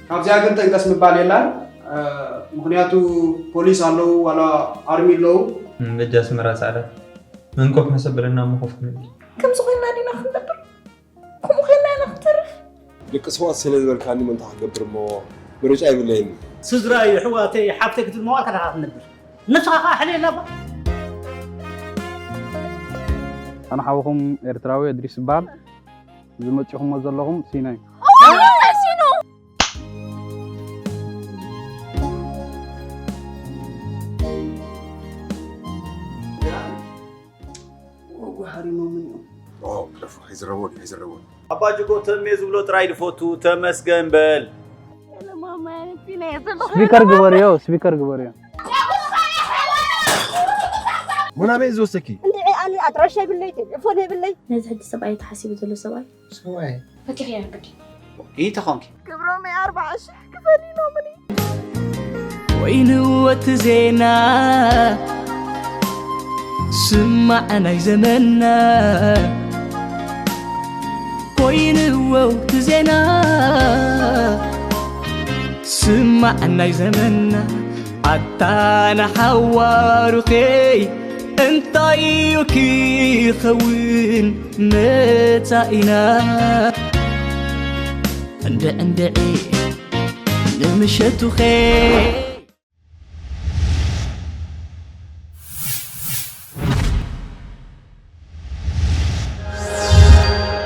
ካብዚኣ ግን ጥንቀስ ምባል የላን። ምክንያቱ ፖሊስ ኣለዉ ዋላ ኣርሚ ኣለዉ። በጃ ኣስመራ ፃዕዳ መንኮፍ መሰበለና መኮፍ ክንብል ከምዚ ኮይና ዲና ክንነብር? ከምኡ ኮይና ኢና ክንተርፍ? ደቂ ሰባት ስለ ዝበልካኒ ምንታ ክገብር እሞ ምርጫ ይብለይን። ስድራይ ኣሕዋተይ ሓፍተይ ክትብል መዋል ከለካ ክትነብር ነብስኻ ከዓ ሕልየላ እባ። ኣነ ሓውኹም ኤርትራዊ እድሪስ ይበሃል። ዝመጺኹሞ ዘለኹም ሲኖ እዩ። ወጉ ሃሪሞምን እዮም። ክለፉ ከይዝረቦ ከይዝረቦ ኣባ ጅጎ ተሜ ዝብሎ ጥራይ ድፈቱ። ተመስገን በል። ስፒከር ግበርዮ፣ ስፒከር ግበርዮ። ሙናበይ ዝወሰኪ እንድዒ ኣነ ኣድራሻ ይብለይ፣ ቴሌፎን ይብለይ። ነዚ ሕጂ ሰብኣይ ተሓሲቡ ዘሎ ሰብኣይ ሰብኣይ ፈኪሕያ ግዲ ይተኾንኪ ክብሮመይ ኣርባዓ ሽሕ ክፈሊኖምኒ። ኮይንዎ እቲ ዜና ስማዕ ናይ ዘመንና ኮይንዎ እቲ ዜና ስማዕ ናይ ዘመንና ኣታ ንሓዋሩኸይ እንታይ እዩ ክኸውን መጻኢና እንድዕንድዒ ንምሸቱኸ